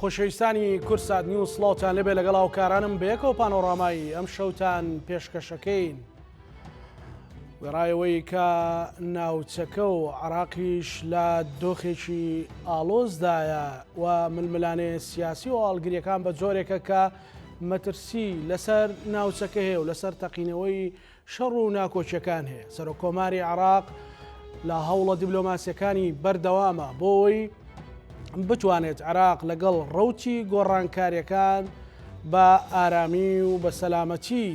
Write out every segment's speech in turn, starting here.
خۆشەویستانی کوردسات نیوز سڵاوتان لێبێ لەگەڵ هاوکارانم بەیەکەوە پانۆڕامای ئەم شەوتان پێشکەشەکەین. وێڕایەوەی کە ناوچەکە و عراقیش لە دۆخێکی ئاڵۆزدایە و ململانێ سیاسی و ئاڵگریەکان بە جۆرێکە کە مەترسی لەسەر ناوچەکە هەیە و لەسەر تەقینەوەی شەڕ و ناکۆکیەکان هەیە. سەرۆک کۆماری عێراق لە هەوڵە دیبلۆماسیەکانی بەردەوامە بۆ ئەوەی بتوانێت عێراق لەگەڵ ڕەوتی گۆڕانکاریەکان بە ئارامی و بە سەلامەتی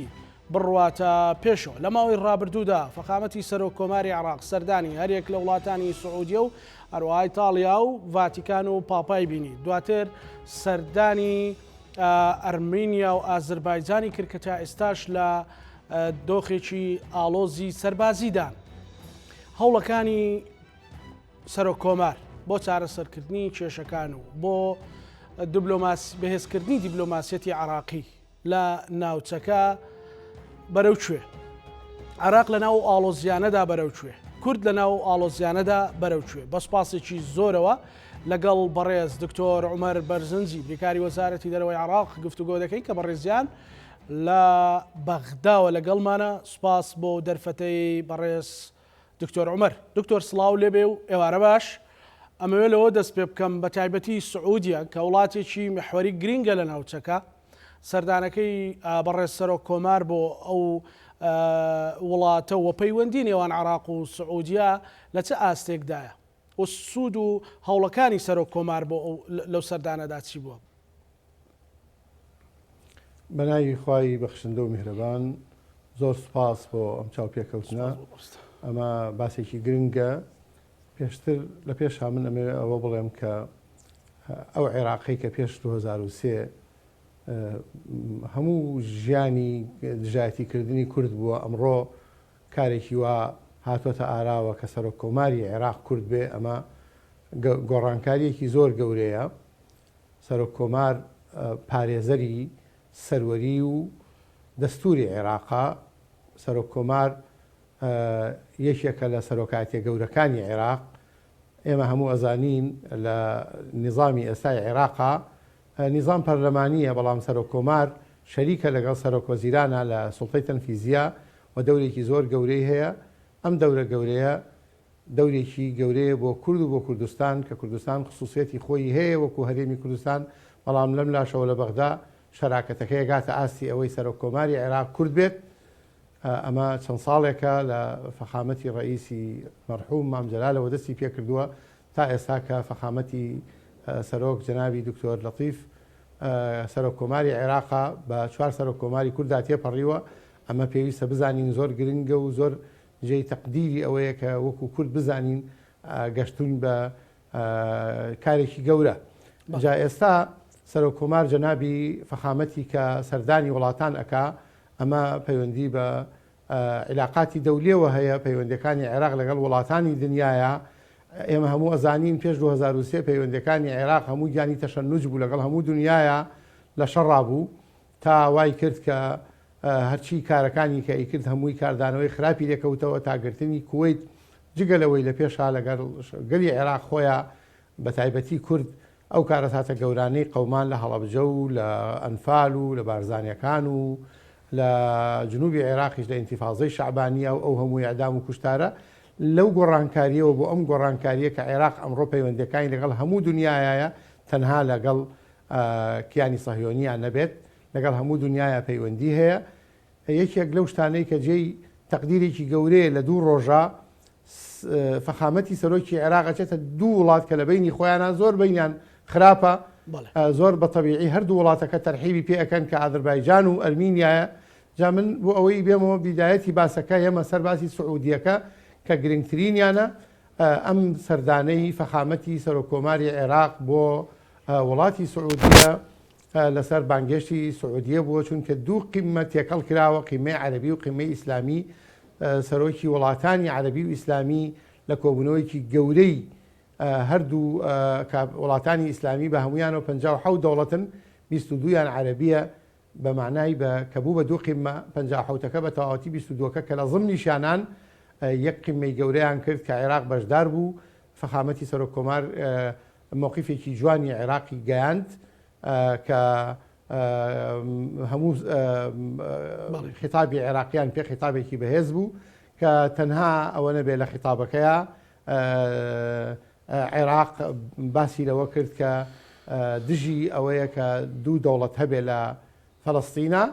بڕواتە پێشەوە. لە ماوەی ڕابردوودا فەخامەتی سەرۆک کۆماری عێراق سەردانی هەریەک لە وڵاتانی سعودیە و هەروەها ئیتاڵیا و ڤاتیکان و پاپای بینی. دواتر سەردانی ئەرمینیا و ئازربایجانی کرد کە تا ئێستاش لە دۆخێکی ئاڵۆزی سەربازیدان. هەوڵەکانی سەرۆک کۆمار بۆ چارەسەرکردنی کێشەکان و بۆ بەهێزکردنی دیبلۆماسیەتی عراقی لە ناوچەکە بەرەو کوێ؟ عراق لە ناو ئاڵۆزیانەدا بەرەو کوێ؟ کورد لە ناو ئاڵۆزیانەدا بەرەو کوێ؟ بە سوپاسێکی زۆرەوە لەگەڵ بەڕێز دکتۆر عومەر بەرزنجی بریکاری وەزارەتی دەرەوەی عراق گفتوگۆ دەکەین کە بەڕێزیان لە بەغداوە لەگەڵمانە سوپاس بۆ دەرفەتەی بەڕێز دکتۆر عومەر. دکتۆر سڵاو لێبێ و ئێوارە باش. ئەمەوێ لەوە دەست پێ بکەم بە تایبەتی سعودیە کە وڵاتێکی میحوەری گرینگە لە ناوچەکە سەردانەکەی بەڕێز سەرۆک کۆمار بۆ ئەو وڵاتە و پەیوەندی نێوان عراق و سعودیە لە چ ئاستێکدایە و سوود و هەوڵەکانی سەرۆک کۆمار بۆ لەو سەردانەدا چی بووە؟ بە ناوی خوای بەخشندە و میهرەبان زۆر سوپاس بۆ ئەم چاوپێکەوتنە ئەمە باسێکی گرنگە پێشتر لە پێشا من ئەمەوێ ئەوە بڵێم کە ئەو عێراقی کە پێش 2003 هەموو ژیانی دژایەتیکردنی کورد بووە ئەمڕۆ کارێکی وا هاتووەتە ئاراوە کە سەرۆک کۆماری عێراق کورد بێ ئەمە گۆڕانکاریەکی زۆر گەورەیە سەرۆک کۆمار پارێزەری سەروەری و دەستوری عێراقە، سەرۆک کۆمار یەکێکە لە سەرۆکایەتیە گەورەکانی عێراق، ئێمە هەموو ئەزانین لە نیزامی ئێستای عێراقا نیزام پەرلەمانیە بەڵام سەرۆک کۆمار شەریکە لەگەڵ سەرۆک وەزیرانە لە سوڵتەی تەنفیزیە و دەورێکی زۆر گەورەی هەیە، ئەم دەورە گەورەیە دەورێکی گەورەیە بۆ کورد و بۆ کوردستان کە کوردستان خسوسیەتی خۆیی هەیە وەکو هەرێمی کوردستان، بەڵام لەم لاشەوە لە بەغدا شەراکەتەکەی ئەگاتە ئاستی ئەوەی سەرۆک کۆماری عێراق کورد بێت، ئەمە چەند ساڵێکە لە فەخامەتی ڕەئیسی مەرحوم مام جەلالەوە دەستی پێکردووە تا ئێستا کە فەخامەتی سەرۆک جەنابی دکتۆر لەتیف سەرۆک کۆماری عێراقە بە چوار سەرۆک کۆماری کوردا تێپەڕیوە، ئەمە پێویستە بزانین زۆر گرنگە و زۆر جێی تەقدیری ئەوەیە کە وەکو کورد بزانین گەشتوین بە کارێکی گەورە. جا ئێستا سەرۆک کۆمار جەنابی فەخامەتی کە سەردانی وڵاتان ئەکا ئەمە پەیوەندی بە عیلاقاتی دەولیەوە هەیە، پەیوەندیەکانی عێراق لەگەڵ وڵاتانی دنیایە. ئێمە هەموو ئەزانین پێش 2003 پەیوەندیەکانی عێراق هەموو گیانی تەشەنوج بوو لەگەڵ هەموو دنیاە لە شەڕا بوو تا وای کرد کە هەرچی کارەکانی کە ئەیکرد هەمووی کاردانەوەی خراپی لێکەوتەوە تا گرتنی کوەیت جگە لەوەی لە پێشا لەگەڵ گەلی عێراق خۆیا بە تایبەتی کورد ئەو کارەساتە گەورانەی قەومان لە هەڵەبجە و لە ئەنفال و لە بارزانیەکان و لە جنوبی عێراقیش لە ئینتیفازەی شەعبانیە و ئەو هەموو ئیعدام و کوشتارە لەو گۆڕانکاریەوە بۆ ئەم گۆڕانکاریە کە عێراق ئەمڕۆ پەیوەندیەکانی لەگەڵ هەموو دنیایایە تەنها لەگەڵ کیانی سەهیۆنیان نەبێت لەگەڵ هەموو دونیایا پەیوەندی هەیە. یەکێک لەو شتانەی کە جێی تەقدیرێکی گەورەیە لە دوو ڕۆژا فەخامەتی سەرۆکی عێراق ئەچێتە دوو وڵات کە لە بەینی خۆیانا زۆر بەینیان خراپە زۆر بە تەبیعی هەردوو وڵاتەکە تەرحیبی پێ ئەکەن کە ئازربایجان و ئەرمینیایە جا من بۆ ئەوەی بێمەوە بیدایەتی باسەکە یەمە سەر باسی سعودیەکە کە گرنگترینیانە ئەم سەردانەی فەخامەتی سەرۆک کۆماری عێراق بۆ وڵاتی سعودیە لەسەر بانگهێشتی سعودیە بووە، چونکە دوو قیممە تێکەڵ کراوە، قیممەی عەرەبی و قیممەی ئیسلامی، سەرۆکی وڵاتانی عەرەبی و ئیسلامی لە کۆبوونەوەیەکی گەورەی هەردوو وڵاتانی ئیسلامی بە هەموویانەوە 57 دەوڵەتن، 22 یان عەرەبیە، بە مەعنای بە کە بوو بە دوو قیممە، پەنجاوحەوتەکە بە تەواوەتی 22ەکە کە لە ضمنیشیانان یەک قیممەی گەورەیان کرد کە عێراق بەشدار بوو، فەخامەتی سەرۆک کۆمار مەوقیفێکی جوانی عێراقی گەیاند. کە هەموو خیتابی عێراقیان پێ خیتابێکی بەهێز بوو کە تەنها ئەوە نەبێ لە خیتابەکەیا عێراق باسی لەوە کرد کە دژی ئەوەیە کە دوو دەوڵەت هەبێ لە فەلەستینە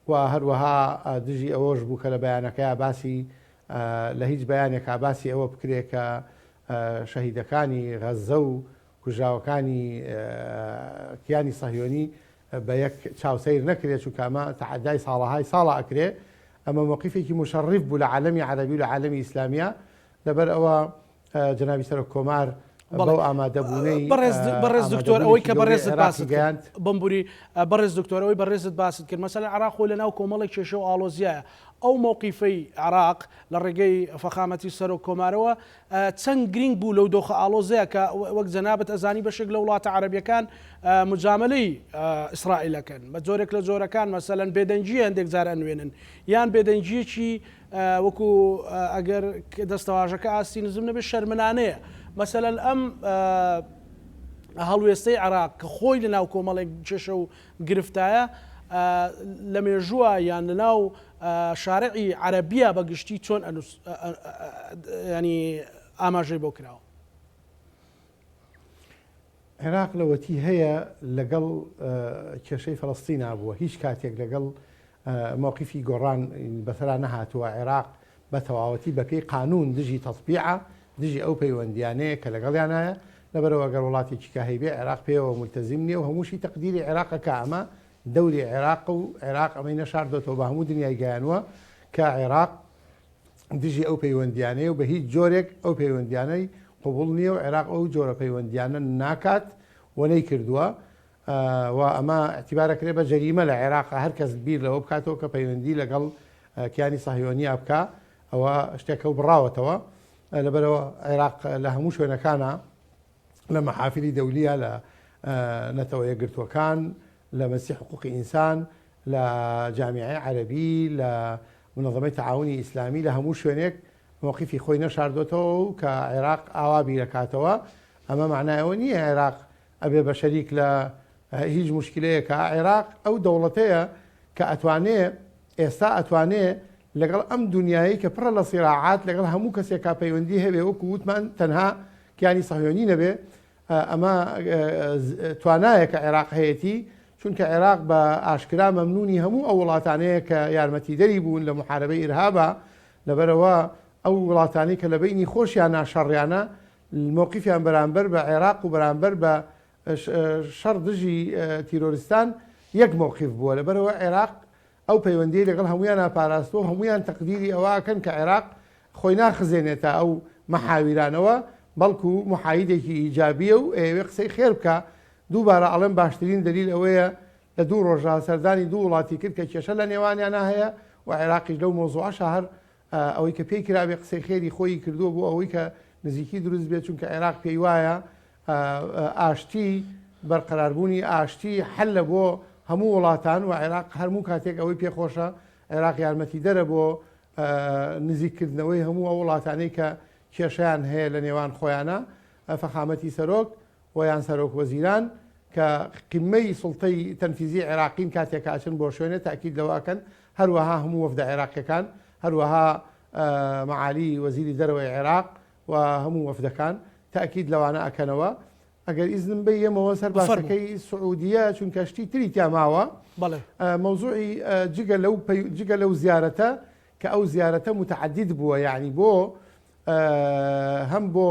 و هەروەها دژی ئەوەش بوو کە لە بەیانەکەیا باسی لە هیچ بەیانێکا باسی ئەوە بکرێ کە شەهیدەکانی غەززە و کوژراوەکانی کیانی سەهیۆنی بە یەک چاو سەیر نەکرێ چونکە ئەمە تەعەدای ساڵەهای ساڵە ئەکرێ ئەمە مەوقیفێکی موشەڕیف بوو لە عالەمی عەرەبی و لە عالەمی ئیسلامیا لەبەر ئەوە جەنابی سەرۆک کۆمار بەو ئامادەبوونەی بەڕێز بەڕێز دکتۆر ئەوەی کە بەڕێزت باست گەیاند بمبوری بەڕێز دکتۆر ئەوەی بەڕێزت باست کرد مەسەلەن عێراق خۆی لەناو کۆمەڵێک کێشە و ئاڵۆزیایە ئەو مەوقیفەی عێراق لە ڕێگەی فەخامەتی سەرۆک کۆمارەوە چەند گرینگ بوو لەو دۆخە ئاڵۆزەیە کە وەک جەنابت ئەزانی بەشێک لە وڵاتە عەرەبیەکان مجامەلەی ئیسرائیل ئەکەن بە جۆرێک لە جۆرەکان مەسەلەن بێدەنگی هەندێک جار ئەنوێنن یان بێدەنگیەکی وەکو ئەگەر دەستەواژەکە ئاستی نزم نەبێت شەرمنانەیە مەسەلەن ئەم هەڵوێستەی عێراق کە خۆی لە ناو کۆمەڵێک کێشە و گرفتایە لە مێژووە یان لە ناو شارعی عەرەبیە بە گشتی چۆن ینی ئاماژەی بۆ کراوە؟ عێراق لەوەتی هەیە لەگەڵ کێشەی فەڵەستینا بووە هیچ کاتێک لەگەڵ مەوقیفی گۆڕان بەسەرا نەهاتووە، عێراق بە تەواوەتی بەپێی قانوون دژی تەتبیعە، دژی ئەو پەیوەندییانەیە کە لەگەڵیانایە، لەبەرئەوە گەر وڵاتێکی کە هەیبێ عێراق پێیەوە مولتەزیم نییە و هەمووشی تەقدیری عێراقە کە ئەمە دەوری عێراقە و عێراق ئەمەی نەشاردۆتەوە بە هەموو دنیای گەیانووە کە عێراق دژی ئەو پەیوەندییانەیە و بە هیچ جۆرێک ئەو پەیوەندییانەی قبوڵ نییە و عێراق ئەو جۆرە پەیوەندییانە ناکات و نەیکردووە. و ئەمە ئیعتیبار ئەکرێ بە جەریمە لە عێراق هەر کەس بیر لەوە بکاتەوە کە پەیوەندی لەگەڵ کیانی سەهیۆنیا بکا ئەوە شتێکە و بڕاوەتەوە لەبەرەوە عێراق لە هەموو شوێنەکانە لە مەحافلی دەولیە لە نەتەوە یەکگرتووەکان لە مەجلسی حقوقی ئینسان لە جامیعەی عەرەبی لە منەظەمەی تەعاونی ئیسلامی لە هەموو شوێنێک مەوقیفی خۆی نەشاردۆتەوە و کە عێراق ئاوا بیرەکاتەوە ئەمە معنای ئەوە نییە عێراق ئەبێ بە شەریک لە هیچ موشکیلەیەکا، عێراق ئەو دەوڵەتەیە کە ئەتوانێ ئێستا ئەتوانێ لەگەڵ ئەم دونیایەی کە پڕە لە سیراعات لەگەڵ هەموو کەسێکا پەیوەندی هەبێ وەکو وتمان تەنها کیانی سەهیۆنی نەبێ ئەمە توانایەکە عێراق هەیەتی چونکە عێراق بە ئاشکرا مەمنونی هەموو ئەو وڵاتانەیە کە یارمەتیدەری بوون لە محاربەی ئیرهابا لەبەرئەوە ئەو وڵاتانەی کە لە بەینی خۆشیانا شەڕیانە مەوقیفیان بەرامبەر بە عێراق و بەرامبەر بە شەڕ دژی تیرۆریستان یەک مەوقیف بووە، لەبەرئەوە عێراق ئەو پەیوەندیەی لەگەڵ هەموویانا پاراستووە و هەموویان تەقدیری ئەوە ئەکەن کە عێراق خۆی ناخزێنێتە ئەو مەحاویرانەوە بەڵکو محایدێکی ئیجابیە و ئەیەوێ قسەی خێر بکا. دووبارە ئەڵێم باشترین دەلیل ئەوەیە لە دوو ڕۆژا سەردانی دوو وڵاتی کرد کە کێشە لە نێوانیانا هەیە و عێراقیش لەو مەوزوعەشا هەر ئەوەی کە پێی کرابێ قسەی خێری خۆیی کردووە بۆ ئەوەی کە نزیکی دروست بێت، چونکە عێراق پێی وایە ئاشتی، بەرقەراربوونی ئاشتی حەلە بۆ هەموو وڵاتان و عێراق هەرموو کاتێک ئەوەی پێ خۆشە عێراق یارمەتیدەرە بۆ نزیککردنەوەی هەموو ئەو وڵاتانەی کە کێشەیان هەیە لە نێوان خۆیانە فەخامەتی سەرۆک و یان سەرۆک وەزیران کە قیممەی سوڵتەی تەنفیزی عێراقین کاتێک کە ئەچن بۆ شوێنێ تەئکید لەوە ئەکەن هەروەها هەموو وەفدە عێراقیەکان هەروەها مەعالی وەزیری دەرەوەی عێراق و هەموو وەفدەکان تەئکید لەوانە ئەکەنەوە ئەگەر ئیزنم بەی یەمەوە سەر باسەکەی سعودیە چونکە شتی تری تیا ماوە مەوزوعی جگە لەو جگە لەو زیارەتە کە ئەو زیارەتە متعدد بووە یعنی بۆ هەم بۆ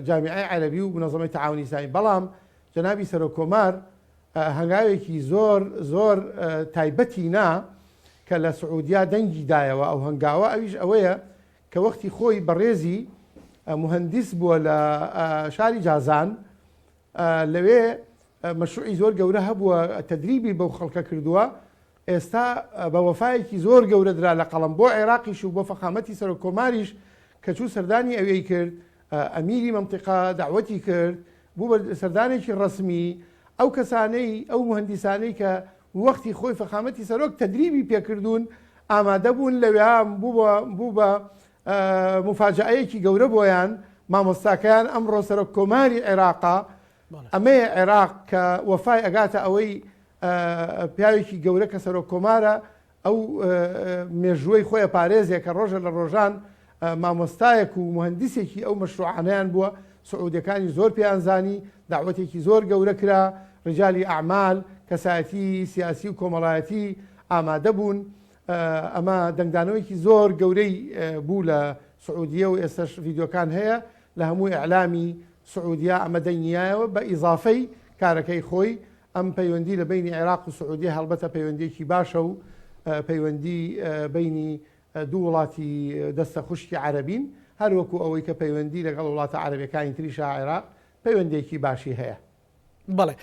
جامیعەی عەرەبی و منەزەمەی تەعاونی ئیسلامی بەڵام جەنابی سەرۆک کۆمار هەنگاوێکی زۆر زۆر تایبەتی نا کە لە سعودیا دەنگی دایەوە ئەو هەنگاوە ئەویش ئەوەیە کە وەختی خۆی بەڕێزی مهندس بووە لە شاری جازان لەوێ مەشروعی زۆر گەورە هەبووە تەدریبی بەو خەڵکە کردووە ئێستا بە وەفایەکی زۆر گەورە درا لە قەڵەم بۆ عێراقیش و بۆ فەخامەتی سەرۆک کۆماریش کە چوو سەردانی ئەوێی کرد ئەمیری مەنتیقە دەعوەتی کرد بوو بە سەردانێکی ڕەسمی ئەو کەسانەی ئەو موهەندیسانەی کە وەختی خۆی فەخامەتی سەرۆک تەدریبی پێکردوون ئامادە بوون لەوێ بوو بە موفاجەئەیەکی گەورە بۆیان مامۆستاکەیان ئەمڕۆ سەرۆک کۆماری عێراقە. ئەمەیە عێراق کە وەفای ئەگاتە ئەوەی پیاوێکی گەورە کە سەرۆک کۆمارە ئەو مێژووەی خۆی ئەپارێزێ کە ڕۆژە لە ڕۆژان مامۆستایەک و موهەندیسێکی ئەو مەشروعانەیان بووە، سعودیەکانی زۆر پێیان زانی، دەعوەتێکی زۆر گەورە کرا، ڕیجالی ئەعمال، کەسایەتی سیاسی و کۆمەڵایەتی ئامادە بوون، ئەمە دەنگدانەوەیەکی زۆر گەورەی بوو لە سعودیە و ئێستەش ڤیدیۆکان هەیە لە هەموو ئیعلامی سعودیە ئەمە دەنگی یایەوە بە ئیزافەی کارەکەی خۆی ئەم پەیوەندی لە بەینی عێراق و سعودیە هەڵبەتە پەیوەندیەکی باشە و پەیوەندی بەینی دوو وڵاتی دەستە خوشکی عەرەبین هەر وەکو ئەوەی کە پەیوەندی لەگەڵ وڵاتە عەرەبیەکانی تریشا عێراق پەیوەندیەکی باشی هەیە. بەڵێ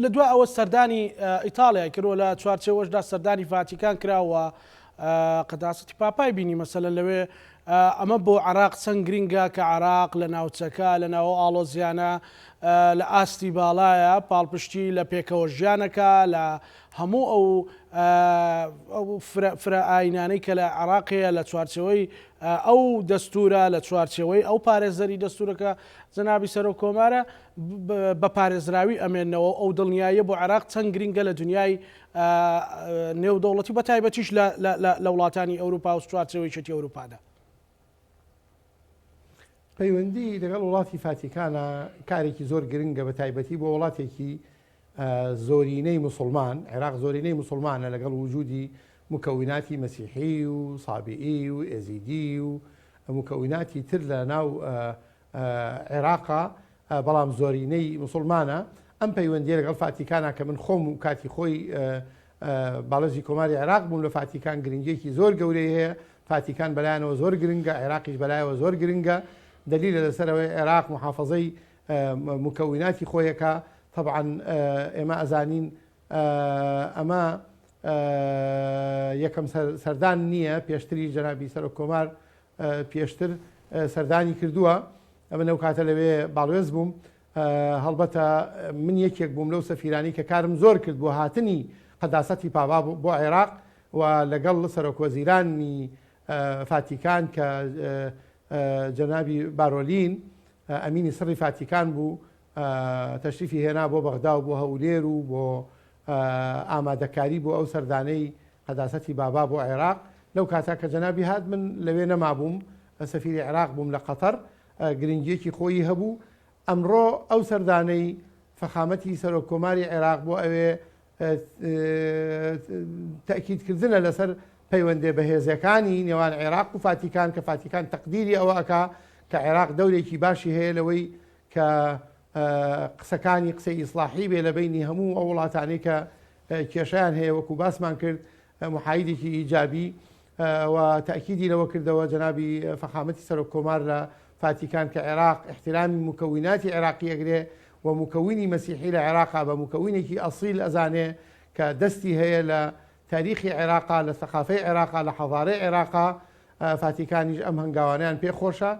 لە دوا ئەوە سەردانی ئیتاڵیای کرد و لە چوارچێوەشدا سەردانی ڤاتیکان کرا و قەداسەتی پاپای بینی مەسەلەن لەوێ ئەمە بۆ عێراق چەند گرینگە کە عێراق لە ناوچەکە لە ناو ئاڵۆزیانە لە ئاستی باڵایە پاڵپشتی لە پێکەوە ژیانەکە لە هەموو ئەو فرە ئاینانەی کە لە عێراق هەیە لە چوارچێوەی ئەو دەستورە لە چوارچێوەی ئەو پارێزەری دەستورەکە جەنابی سەرۆک کۆمارە بە پارێزراوی ئەمێنەوە ئەو دڵنیاییە بۆ عێراق چەند گرینگە لە دنیای نێودەوڵەتی بە تایبەتیش لە وڵاتانی ئەوروپا و چوارچێوەی یەکێتی ئەوروپادا. پەیوەندی لەگەڵ وڵاتی فاتیکانە کارێکی زۆر گرنگە بە تایبەتی بۆ وڵاتێکی زۆرینەی مسلمان عێراق زۆرینەی مسلمانە لەگەڵ وجودی مکوناتی مەسیحی و سابئی و ئێزیدی و مکوناتی تر لە ناو عێراقە بەڵام زۆرینەی موسڵمانە، ئەم پەیوەندیە لەگەڵ فاتیکانا کە من خۆم و کاتی خۆی باڵێزی کۆماری عێراق بووم لە فاتیکان گرنگیەکی زۆر گەورەی هەیە، فاتیکان بەلایانەوە زۆر گرنگە، عێراقیش بەلایەوە زۆر گرنگە، دەلیلە لەسەر ئەوەی عێراق موحافەزەی موکەوناتی خۆیەکە، تەبعەن ئێمە ئەزانین ئەمە یەکەم سەردان نییە، پێشتریش جەنابی سەرۆک کۆمار پێشتر سەردانی کردووە، من ئەو کاتە لەوێ باڵوێز بووم، هەڵبەتە من یەکێک بووم لەو سەفیرانەی کە کارم زۆر کرد بۆ هاتنی قەداسەتی پاپا بۆ عێراق و لەگەڵ سەرۆکوەزیرانی فاتیکان کە جەنابی بارۆلین ئەمینی سڕی فاتیکان بوو تەشریفی هێنا بۆ بەغدا و بۆ هەولێر و بۆ ئامادەکاری بۆ ئەو سەردانەی قەداسەتی بابا بۆ عێراق، لەو کاتە کە جەنابی هات من لەوێ نەمابووم، سەفیری عێراق بووم لە قەتەر، گرنگییەکی خۆیی هەبوو، ئەمڕۆ ئەو سەردانەی فەخامەتی سەرۆک کۆماری عێراق بۆ ئەوێ تەئکید کردنە لەسەر پەیوەندێ بەهێزەکانی نێوان عێراق و فاتیکان کە فاتیکان تەقدیری ئەوە ئەکا کە عێراق دەورێکی باشی هەیە لەوەی کە قسەکانی قسەی ئیسڵاحی بێ لە بەینی هەموو ئەو وڵاتانەی کە کێشەیان هەیە وەکو باسمان کرد محایدێکی ئیجابی و تەئکیدی لەوە کردەوە جەنابی فەخامەتی سەرۆک کۆمار لە فاتیکان کە عێراق ئیحترامی موکەویناتی عێراقی ئەگرێ و موکەوینی مەسیحی لە عێراقا بە موکەوینێکی ئەسیل ئەزانێ کە دەستی هەیە لە تاریخی عێراقا لە سەقافەی عێراقا لە حەزارەی عێراقا فاتیکانیش ئەم هەنگاوانەیان پێ خۆشە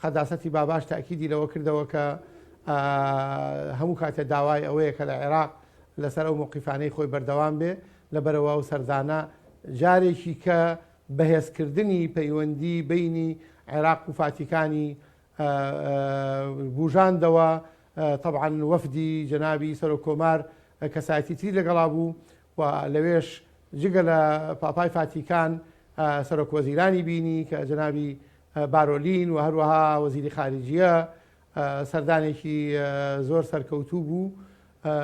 قەداسەتی باباش تەئکیدی لەوە کردەوە کە هەموو کاتێ داوای ئەوەیە کە لە عێراق لەسەر ئەو مەوقیفانەی خۆی بەردەوام بێ، لەبەرئەوە ئەو سەردانە جارێکی کە بەهێزکردنی پەیوەندی بەینی عێراق و فاتیکانی بوژاندەوە، تەبعەن وەفدی جەنابی سەرۆک کۆمار کەسایەتی تری لەگەڵا بوو و لەوێش جگە لە پاپای فاتیکان سەرۆک وەزیرانی بینی کە جەنابی بارۆلین و هەروەها وەزیری خارجیە سەردانێکی زۆر سەرکەوتوو بوو،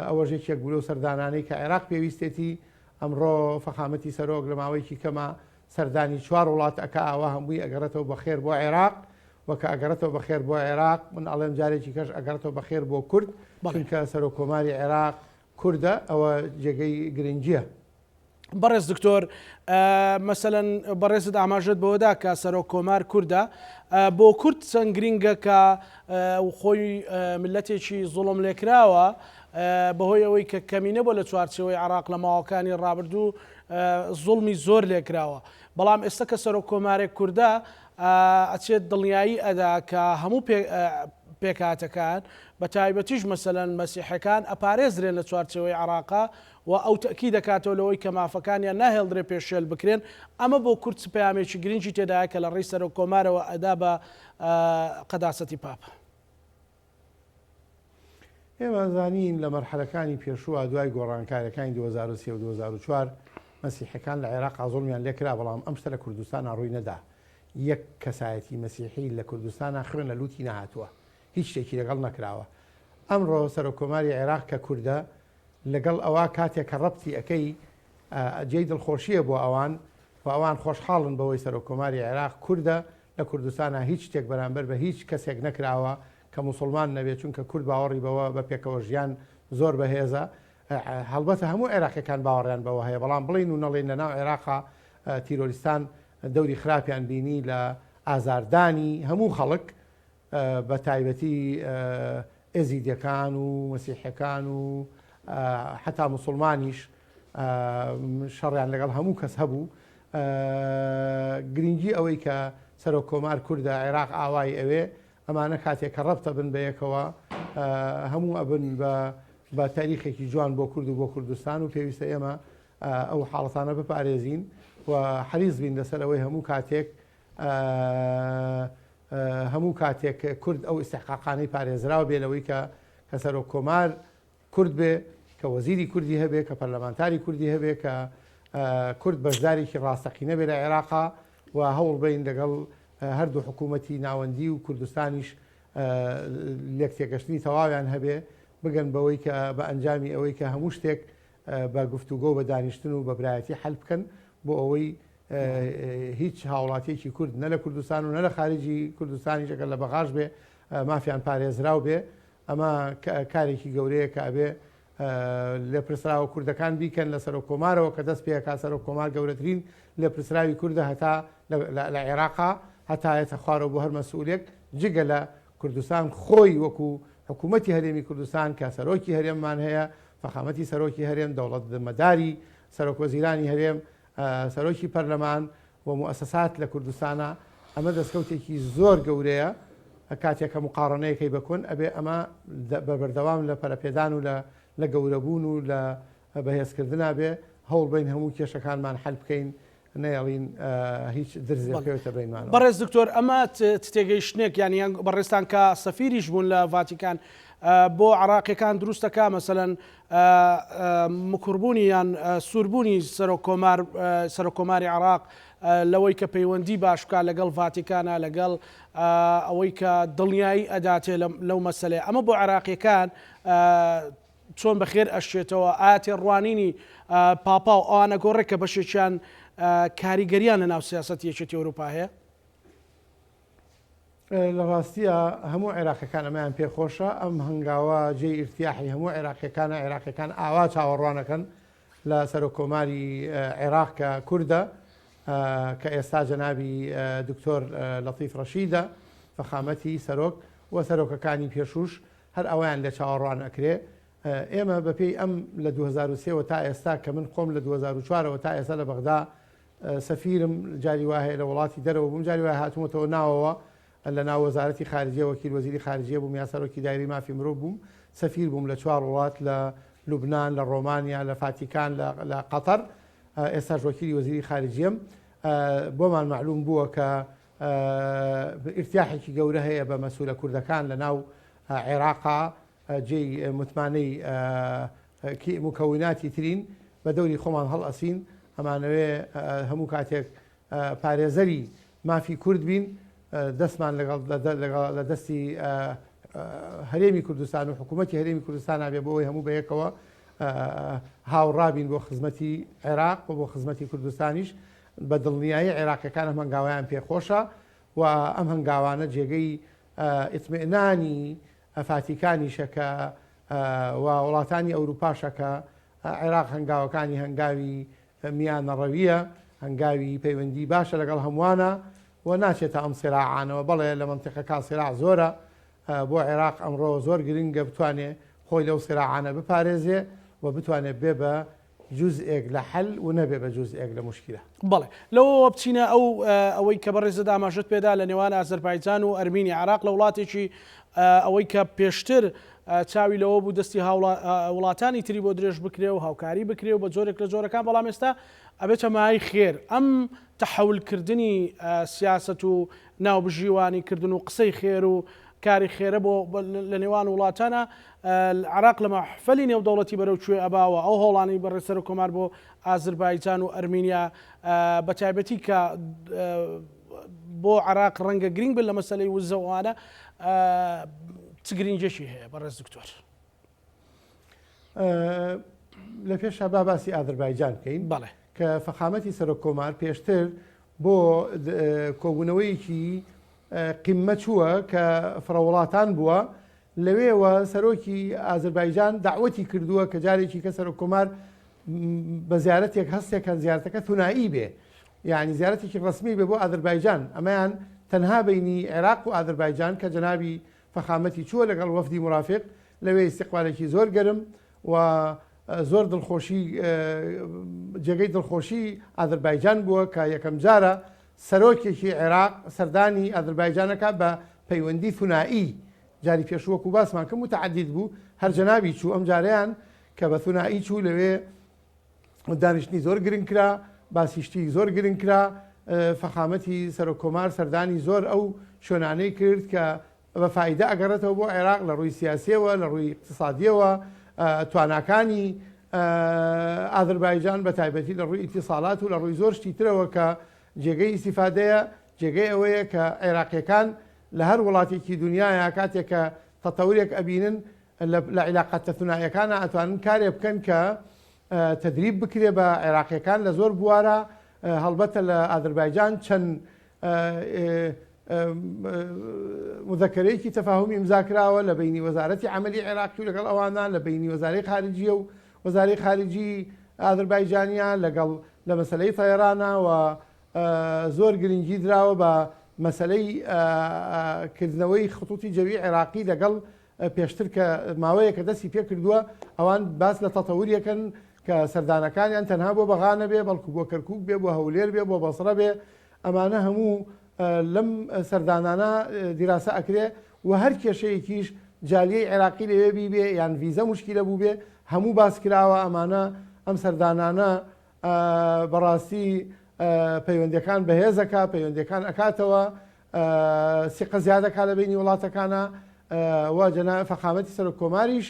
ئەوەش یەکێک بوو لەو سەردانانەی کە عێراق پێویستێتی، ئەمڕۆ فەخامەتی سەرۆک لە ماوەیەکی کەما سەردانی چوار وڵات ئەکا ئەوە هەمووی ئەگەڕێتەوە بەخێر بۆ عێراق و کە ئەگەڕێتەوە بەخێر بۆ عێراق من ئەڵێم جارێکی کەش ئەگەڕێتەوە بەخێر بۆ کورد چونکە سەرۆک کۆماری عێراق کوردە ئەوە جێگەی گرنگیە. بەڕێز دکتۆر مەسەلەن بەڕێزت ئاماژەت بەوەدا کە سەرۆک کۆمار کوردە بۆ کورد چەند گرینگە کە خۆی ملەتێکی زوڵم لێکراوە بەهۆی ئەوەی کە کەمینە بۆ لە چوارچێوەی عراق لە ماوەکانی ڕابردوو زوڵمی زۆر لێکراوە بەڵام ئێستا کە سەرۆک کۆمارێک کوردە ئەچێت دڵنیایی ئەدا کە هەموو پێکهاتەکان بە تایبەتیش مەسەلەن مەسیحەکان ئەپارێزرێن لە چوارچێوەی عراقا و ئەو تەئکید دەکاتەوە لەوەی کە مافەکانیان ناهێڵدرێ پێشێل بکرێن، ئەمە بۆ کورد چ پەیامێکی گرنگی تێدایە کە لە ڕێی سەرۆک کۆمارەوە ئەدا بە قەداسەتی پاپ؟ ئێمە ئەزانین لە مەرحەلەکانی پێشووە دوای گۆڕانکاریەکانی 2003 و 2004 مەسیحەکان لە عێراقا زوڵمیان لێکرا بەڵام ئەم شتە لە کوردستانا ڕووی نەدا یەک کەسایەتی مەسیحی لە کوردستانا خوێن لە لوتی نەهاتووە هیچ شتێکی لەگەڵ نەکراوە ئەمڕۆ سەرۆک کۆماری عێراق کە کوردە لەگەڵ ئەوە کاتێک کە ڕەبتی ئەکەی جێی دڵخۆشیە بۆ ئەوان و ئەوان خۆشحاڵن بەوەی سەرۆک کۆماری عێراق کوردە لە کوردستانا هیچ شتێک بەرامبەر بە هیچ کەسێک نەکراوە کە موسڵمان نەبێت چونکە کورد باوەڕی بەوە بە پێکەوە ژیان زۆر بەهێزە هەڵبەتە هەموو عێراقیەکان باوەڕیان بەوە هەیە بەڵام بڵێین و نەڵێین لەناو عێراقا تیرۆریستان دەوری خراپیان بینی لە ئازاردانی هەموو خەڵک بە تایبەتی ئێزیدیەکان و مەسیحەکان و حتا مسلمانیش شەڕیان لەگەڵ هەموو کەس هەبوو گرنگی ئەوەی کە سەرۆک کۆمار کوردە عێراق ئاوای ئەوێ ئەمانە کاتێک کە ڕەبتە بن بە یەکەوە هەموو ئەبن بە بە تاریخێکی جوان بۆ کورد و بۆ کوردستان و پێویستە ئێمە ئەو حاڵەتانە بپارێزین و حەریز بین لەسەر ئەوەی هەموو کاتێک هەموو کاتێک کورد ئەو ئیستحقاقانەی پارێزراو بێ لەوەی کە کە سەرۆک کۆمار کورد بێ، کە وەزیری کوردی هەبێ، کە پەرلەمانتاری کوردی هەبێ، کە کورد بەشدارێکی ڕاستەقینە بێ لە عێراقا و هەوڵ بەین لەگەڵ هەردوو حکوومەتی ناوەندی و کوردستانیش لێکتێگەشتنی تەواویان هەبێ، بگەن بەوەی کە بە ئەنجامی ئەوەی کە هەموو شتێک بە گفتوگۆ و بە دانیشتن و بە برایەتی حەل بکەن بۆ ئەوەی هیچ هاوڵاتیەکی کورد نە لە کوردستان و نە لە خارجی کوردستانیش ئەگەر لە بەغاش بێ مافیان پارێزراو بێ. ئەمە کارێکی گەورەیە کە ئەبێ لێپرسراوە کوردەکان بیکەن لە سەرۆک کۆمارەوە کە دەست پێکا سەرۆک کۆمار گەورەترین لێپرسراوی کوردە هەتا لە عێراقا هەتا یەتە خوارەوە بۆ هەر مەسئولێک جگە لە کوردستان خۆی وەکو حکوومەتی هەرێمی کوردستان کە سەرۆکی هەرێممان هەیە فەخامەتی سەرۆکی هەرێم دەوڵەت مەداری سەرۆک وەزیرانی هەرێم سەرۆکی پەرلەمان و موئەسەسات لە کوردستانا ئەمە دەستکەوتێکی زۆر گەورەیە کاتێک کە موقاڕەنەیەکەی بە کۆن ئەبێ ئەمە بە بەردەوام لە پەرەپێدان و لە لە گەورەبوون و لە بەهێزکردنا بێ هەوڵ بەین هەموو کێشەکانمان حەل بکەین نەیەڵین هیچ درزێک بکەوێتە بەینمانەوە. بەڕێز دکتۆر ئەمە چ تێگەیشتنێک یان یان بەڕێزتان کە سەفیریش بوون لە ڤاتیکان بۆ عراقیەکان دروست دەکا مەسەلەن مکوڕبوونی یان سووربوونی سەرۆک کۆمار سەرۆک کۆماری عراق لەوەی کە پەیوەندی باش بکات لەگەڵ ڤاتیکانە لەگەڵ ئەوەی کە دڵنیایی ئەداتێ لەو مەسەلەیە ئەمە بۆ عراقیەکان چۆن بەخێر ئەشێتەوە ئایا تێڕوانینی پاپا و ئەوانە گۆڕێک کە بەشێکیان کاریگەریان لە ناو سیاسەتی یەکێتی ئەوروپا هەیە؟ لە ڕاستیا هەموو عێراقیەکان ئەمەیان پێ خۆشە، ئەم هەنگاوە جێی ئیرتیاحی هەموو عێراقیەکانە، عێراقیەکان ئاوا چاوەڕوانەکەن لە سەرۆک کۆماری عێراق کە کوردە کە ئێستا جەنابی دکتۆر لەتیف ڕەشیدە فەخامەتی سەرۆک و سەرۆکەکانی پێشووش هەر ئەوەیان لێ چاوەڕوان ئەکرێ. ئێمە بەپێی ئەم لە 2003 وە تا ئێستا کە من خۆم لە 2004 ەوە تا ئێستا لە بەغدا سەفیرم، جاری وا هەیە لە وڵاتی دەرەوە بووم، جاری وایە هاتوومەتەوە ناوەوە، لە ناو وەزارەتی خارجیە وەکیل وەزیری خارجیە بووم یا سەرۆکی دایرەی مافی مرۆڤ بووم، سەفیر بووم لە چوار وڵات لە لوبنان، لە ڕۆمانیا، لە فاتیکان، لە قەتەر، ئێستاش وەکیلی وەزیری خارجیەم. بۆمان مەعلوم بووە کە ئیرتیاحێکی گەورە هەیە بە مەسئولە کوردەکان لە ناو عێراقا، جێی متمانەی موکەوناتی ترین بە دەوری خۆمان هەڵئەسین، ئەمانەوێ هەموو کاتێک پارێزەری مافی کورد بین، دەستمان لەگەڵ لە دەستی هەرێمی کوردستان و حکوومەتی هەرێمی کوردستان بێ بۆ ئەوەی هەموو بەیەکەوە هاوڕابین بۆ خزمەتی عێراق و بۆ خزمەتی کوردستانیش. بە دڵنیایی عێراقیەکان ئەم هەنگاوەیان پێخۆشە و ئەم هەنگاوانە جێگەی ئیتمئنانی فاتیکانیشە کە و وڵاتانی ئەوروپاشە کە عێراق هەنگاوەکانی هەنگاوی میانەڕەوییە، هەنگاوی پەیوەندی باشە لەگەڵ هەمووانە و ناچێتە ئەم سیراعانەوە. بەڵێ لە مەنتیقەکە سیراع زۆرە، بۆ عێراق ئەمڕۆ زۆر گرنگە بتوانێ خۆی لەو سیراعانە بپارێزێ و بتوانێ بێ بە جوزئێک لە حەل و نەبێ بە جوزئێک لە موشکیلە. بەڵێ. لەوەوە بچینە ئەو ئەوەی کە بەڕێزت ئاماژەت پێدا لە نێوان ئازەربایجان و ئەرمینیا، عێراق لە وڵاتێکی ئەوەی کە پێشتر چاوی لەوە بوو دەستی هاوڵا وڵاتانی تری بۆ درێژ بکرێ و هاوکاری بکرێ و بە جۆرێک لە جۆرەکان بەڵام ئێستا ئەبێتە مایەی خێر ئەم تەحەول کردنی سیاسەت و ناوبژیوانی کردن و قسەی خێر و. کاری خێرە بۆ لە نێوان وڵاتانە عراق لە مەحفەلی نێودەوڵەتی بەرەو کوێ ئەباوە ئەو هەوڵانەی بەڕێز سەرۆک کۆمار بۆ ئازربایجان و ئەرمینیا بە تایبەتی کە بۆ عراق ڕەنگە گرنگ بن لە مەسەلەی وزە و ئەوانە چ گرنگێکی هەیە بەڕێز دکتۆر؟ لە پێشا با باسی ئازربایجان بکەین بەڵێ. کە فەخامەتی سەرۆک کۆمار پێشتر بۆ کۆبوونەوەیەکی قیممە چووە کە فرەوڵاتان بووە لەوێوە سەرۆکی ئازربایجان داوەتی کردووە کە جارێکی کە سەرۆک کۆمار بە زیارەتێک هەستێک کە زیارەتەکە ثنایی بێ یعنی زیارەتێکی ڕەسمی بێ بۆ ئازربایجان ئەمەیان تەنها بینی عێراق و ئازربایجان کە جەنابی فەخامەتی چووە لەگەڵ وەفدی مرافق لەوێ ئیستیقبالێکی زۆر گەرم و زۆر دڵخۆشی جێگەی دڵخۆشی ئازربایجان بووە کە یەکەم جارە سەرۆکێکی عێراق سەردانی ئازربایجانەکە بە پەیوەندی ثنایی جاری پێشوو وەکو باسمان کە متعدد بوو هەر جەنابی چوو ئەم جارەیان کە بە ثنایی چوو لەوێ دانیشتنی زۆر گرنگ کرا باسی شتی زۆر گرنگ کرا فەخامەتی سەرۆک کۆمار سەردانی زۆر ئەو شوێنانەی کرد کە بە فائیدە ئەگەڕێتەوە بۆ عێراق لە ڕووی سیاسیەوە لە ڕووی اقتصادیەوە تواناکانی ئازربایجان بە تایبەتی لە ڕووی ئیتیساڵات و لە ڕووی زۆر شتی ترەوە کە جێگەی ئیسیفادەیە جێگەی ئەوەیە کە عێراقیەکان لە هەر وڵاتێکی دنیاە کاتێک کە تەتەورێک ئەبینن لە عیلاقاتە ثنائیەکانا ئەتوانن کارێ بکەن کە تەدریب بکرێ بە عێراقیەکان لە زۆر بوارە هەڵبەتە لە ئازربایجان چەند مذەکەرەیەکی تەفاهوم ئیمزا کراوە لە بینی وەزارەتی عەمەلی عێراقی و لەگەڵ ئەوانە لە بینی وەزارەی خارجیە و وەزارەی خارجی ئازربایجانیا لەگەڵ لە مەسەلەی تەیرانە و زۆر گرنگی دراوە بە مەسەلەی کردنەوەی خطوطی جەوی عێراقی لەگەڵ پێشتر کە ماوەیەکە دەستی پێکردووە ئەوان باس لە تەتەوریەکەن کە سەردانەکانیان تەنها بۆ بەغا نەبێ بەڵکو بۆ کەرکوک بێ بۆ هەولێر بێ بۆ بەسڕە بێ ئەمانە هەموو لەم سەردانانە دیراسە ئەکرێ و هەر کێشەیەکیش جالیەی عێراقی لەوێ بیبێ یان ڤیزە موشکیلە بووبێ هەموو باس کراوە ئەمانە ئەم سەردانانە بەڕاستی پەیوەندیەکان بەهێزەکا پەیوەندیەکان ئەکاتەوە سیقە زیادەکا لە بینی وڵاتەکانە و جەنا فەخامەتی سەرۆک کۆماریش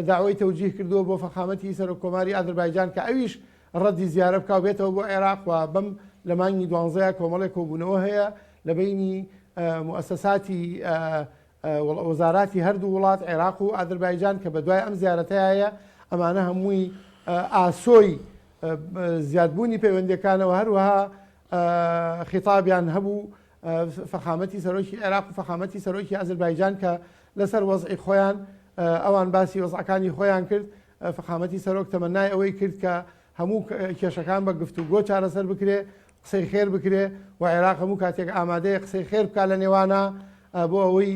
داوای تەوجیه کردووە بۆ فەخامەتی سەرۆک کۆماری ئازربایجان کە ئەویش ڕەدی زیارە بکا و بێتەوە بۆ عێراق و بەم لە مانگی دوانزەیە کۆمەڵێک کۆبوونەوە هەیە لە بینی موئەسەساتی وەزاراتی هەردوو وڵات عێراق و ئازربایجان کە بەدوای ئەم زیارەتەیە ئەمانە هەمووی ئاسۆی زیادبوونی پەیوەندیەکانەوە هەروەها خیتابیان هەبوو فەخامەتی سەرۆکی عێراق و فەخامەتی سەرۆکی ئازربایجان کە لەسەر وەزعی خۆیان ئەوان باسی وەزعەکانی خۆیان کرد فەخامەتی سەرۆک تەمەنای ئەوەی کرد کە هەموو کێشەکان بە گفتوگۆ چارەسەر بکرێ قسەی خێر بکرێ و عێراق هەموو کاتێک ئامادەیە قسەی خێر بکا لە نێوانە بۆ ئەوەی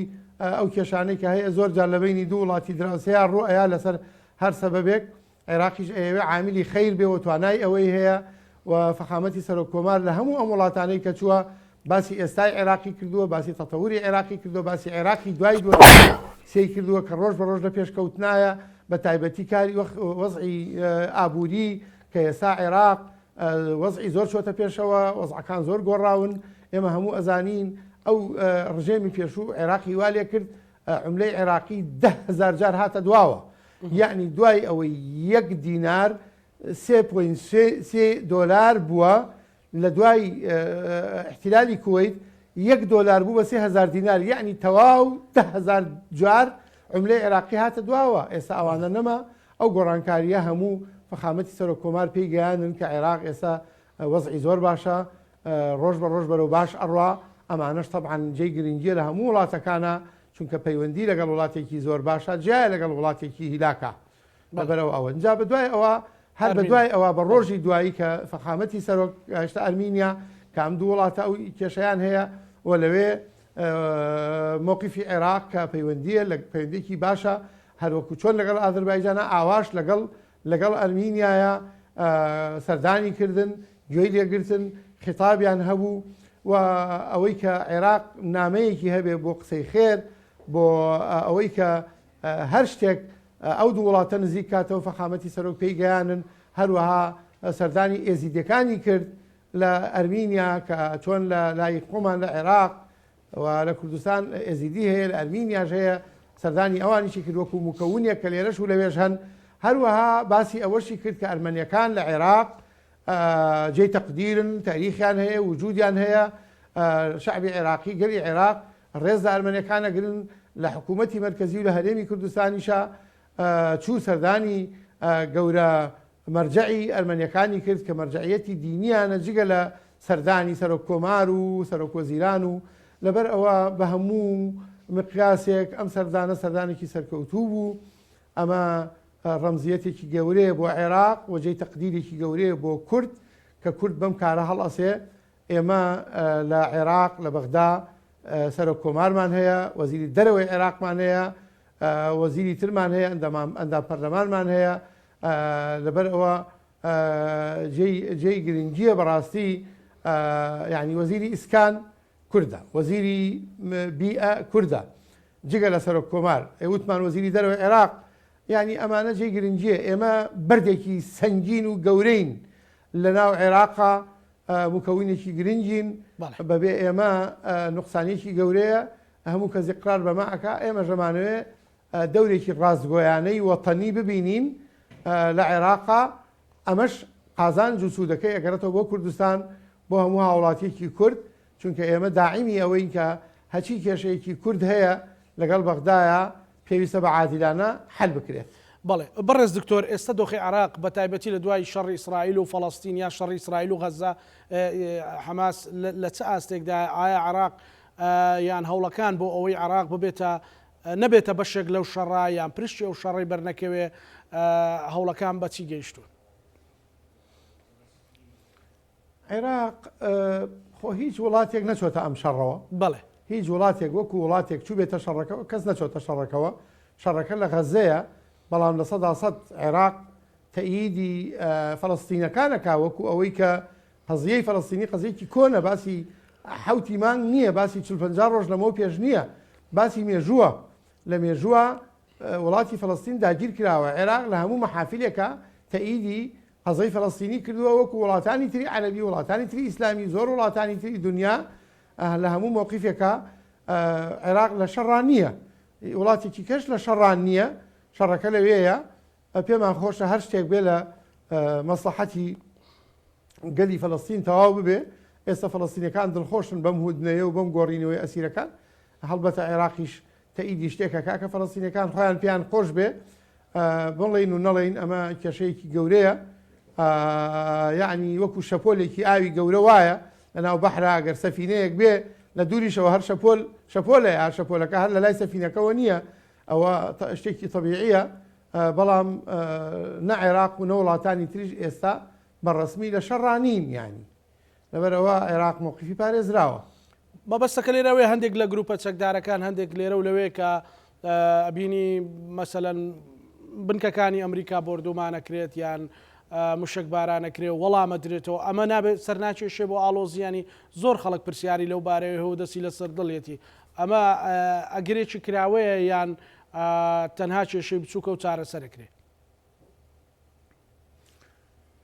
ئەو کێشانەی کە هەیە زۆر جار لە بینی دوو وڵاتی دراوسێیا ڕوو ئەیا لەسەر هەر سەبەبێک عێراقیش ئەیەوێ عاملی خەیر بێ و توانای ئەوەی هەیە و فەخامەتی سەرۆک کۆمار لە هەموو ئەم وڵاتانەی کە چووە باسی ئێستای عێراقی کردووە باسی تەتەوری عێراقی کردووە باسی عێراقی دوای 2003 کردووە کە ڕۆژ بە ڕۆژ لە پێشکەوتنایە بە تایبەتی کاری وەزعی ئابووری کە ئێستا عێراق وەزعی زۆر چۆتە پێشەوە وەزعەکان زۆر گۆڕاون ئێمە هەموو ئەزانین ئەو ڕژێمی پێشوو عێراقی وا لێ کرد عوملەی عێراقی 10,000 جار هاتە دواوە یەعنی دوای ئەوەی یەک دینار سێ پۆینت سێ دۆلار بووە لە دوای احتلالی کوەیت یەک دۆلار بوو بە 3000 دینار یعنی تەواو 10000 جار عملەی عێراقی هاتە دواوە ئێستا ئەوانە نەما ئەو گۆڕانکاریە هەموو فەخامەتی سەرۆک کۆمار پێی گەیاندن کە عێراق ئێستا وەزعی زۆر باشە ڕۆژ بە ڕۆژ بەرەو باش ئەڕوا ئەمانەش تەبعەن جێی گرنگیە لە هەموو وڵاتەکانا چونکە پەیوەندی لەگەڵ وڵاتێکی زۆر باشە جیایە لەگەڵ وڵاتێکی هیلاکە بەرەو ئەوە جا بە دوای ئەوە هەر بە دوای ئەوە بە ڕۆژی دوایی کە فەخامەتی سەرۆک گەشتە ئەرمینیا کە ئەم دوو وڵاتە ئەو کێشەیان هەیە و لەوێ مۆقیفی عێراق کە پەیوەندیە لە پەیوەندێکی باشە هەروەکو چۆن لەگەڵ ئازربایجانە ئاواش لەگەڵ لەگەڵ ئەرمینیایە سەردانی کردن، گوێی لێگرتن، خیتابیان هەبوو و ئەوەی کە عێراق نامەیەکی هەبێ بۆ قسەی خێر، بۆ ئەوەی کە هەر شتێک ئەو دوو وڵاتە نزیک کاتەوە فەخامەتی سەرۆک پێی گەیانن، هەروەها سەردانی ئێزیدیەکانی کرد لە ئەرمینیا کە چۆن لە لای خۆمان لە عێراق. و لە کوردستان ئێزیدی هەیە، لە ئەرمینیاش هەیە، سەردانی ئەوانیشی کرد وەکو موکەونێک کە لێرەش و لەوێش هەن. هەروەها باسی ئەوەشی کرد کە ئەرمەنیەکان لە عێراق جێی تەقدیرن، تاریخیان هەیە، وجودیان هەیە، شەعبی عێراقی، گەلی عێراق ڕێز لە ئەرمەنیەکان ئەگرن، لە حکوومەتی مەرکەزی و لە هەرێمی کوردستانیشا چوو سەردانی گەورە مەرجەعی ئەرمەنیەکانی کرد کە مەرجەعیەتی دینیانە جگە لە سەردانی سەرۆک کۆمار و سەرۆک وەزیران و لەبەر ئەوە بە هەموو مقیاسێک ئەم سەردانە سەردانێکی سەرکەوتوو بوو. ئەمە ڕەمزیەتێکی گەورەیە بۆ عێراق و جێی تەقدیرێکی گەورەیە بۆ کورد کە کورد بەم کارە هەڵئەسێ. ئێمە لە عێراق لە بەغدا سەرۆک کۆمارمان هەیە، وەزیری دەرەوەی عێراقمان هەیە، وەزیری ترمان هەیە، ئەندام پەرلەمانمان هەیە، لەبەر ئەوە جێی گرنگییە بەڕاستی، یعنی وەزیری ئیسکان کوردە، وەزیری بیئە کوردە، جگە لە سەرۆک کۆمار، وتمان وەزیری دەرەوەی عێراق، یعنی ئەمانە جێی گرنگییە. ئێمە بەردێکی سەنگین و گەورەین لەناو عێراقا، مکەونێکی گرنگین، بەبێ ئێمە نوقسانیەکی گەورەیە، هەموو کەس ئیقرار بەمە ئەکا، ئێمەش ئەمانەوێ دەورێکی ڕاستگۆیانەی وەتەنی ببینین لە عێراقا، ئەمەش قازانج و سوودەکەی ئەگەڕێتەوە بۆ کوردستان، بۆ هەموو هاوڵاتیەکی کورد، چونکە ئێمە داعیمی ئەوەین کە هەچی کێشەیەکی کورد هەیە لەگەڵ بەغدایە پێویستە بە عادیلانە حەل بکرێت. بەڵێ بەڕێز دکتۆر، ئێستا دۆخی عێراق بە تایبەتی لە دوای شەڕی ئیسرائیل و فەڵەستین یان شەڕی ئیسرائیل و غەززە حەماس لە چ ئاستێکدایە؟ ئایا عێراق یان هەوڵەکان بۆ ئەوەی عێراق ببێتە نەبێتە بەشێک لەو شەڕە یان پرشکی ئەو شەڕەی بەرنەکەوێ هەوڵەکان بە چی گەیشتوون؟ عێراق خۆ هیچ وڵاتێک نەچۆتە ئەم شەڕەوە. بەڵێ. هیچ وڵاتێک وەکو وڵاتێک چووبێتە شەڕەکەوە کەس نەچۆتە شەڕەکەوە، شەڕەکە لە غەزەیە، بەڵام 100% عێراق تەئیدی فەلەستینەکان ئەکا وەکو ئەوەی کە قەزیەی فەلەستینی قەزیەکی کۆنە، باسی حەوتی مانگ نییە، باسی چل پەنجا ڕۆژ لەمەو پێش نییە، باسی مێژووە، لە مێژووە وڵاتی فەلەستین داگیر کراوە، عێراق لە هەموو مەحافلێکا تەئیدی قەزەی فەلەستینی کردووە وەکو وڵاتانی تری عەرەبی، وڵاتانی تری ئیسلامی، زۆر وڵاتانی تری دونیا لە هەموو مەوقیفێکا عێراق لە شەڕا نییە، وڵاتێکی کەش لە شەڕان نییە، شەڕەکە لەوێیە، پێمان خۆشە هەر شتێک بێ لە مەسڵەحەتی گەلی فەلەستین تەواو ببێ، ئێستا فەلەستینەکان دڵخۆشن بەم هودنەیە و بەم گۆڕینەوەی ئەسیرەکان، هەڵبەتە عێراقیش تەئیدی شتێک ئەکا کە فەلەستینەکان خۆیان پێیان خۆش بێ، بڵێین و نەڵێین ئەمە کێشەیەکی گەورەیە، یەعنی وەکو شەپۆلێکی ئاوی گەورە وایە لەناو بەحرا، گەر سەفینەیەک بێ لە دووریشەوە هەر شەپۆل شەپۆلەیە، هەر شەپۆلەکە هەر لە لای سەفینەکەوە نییە، ئەوە شتێکی تەبیعیە، بەڵام نە عێراق و نە وڵاتانی تریش ئێستا بە ڕەسمی لە شەڕا نین، یانی لەبەرئەوە عێراق مەوقیفی پارێزراوە. مەبەستەکە لێرە ئەوەیە هەندێک لە گروپە چەکدارەکان هەندێک لێرە و لەوێ کە ئەبینی مەسەلەن بنکەکانی ئەمریکا بۆردومانەکرێت یان مشک بارانەکرێ و وەڵامەدرێتەوە ئەمە نابێت سەرناکێشێ بۆ ئاڵۆزیانی زۆر خەڵک پرسیاری لەو بارەیەوە و دەستی لەسەر دڵیەتی ئەمە ئەگەرێکی کراوەیە یان تەنها کێشەی بچووکە و چارەسەرەکرێ؟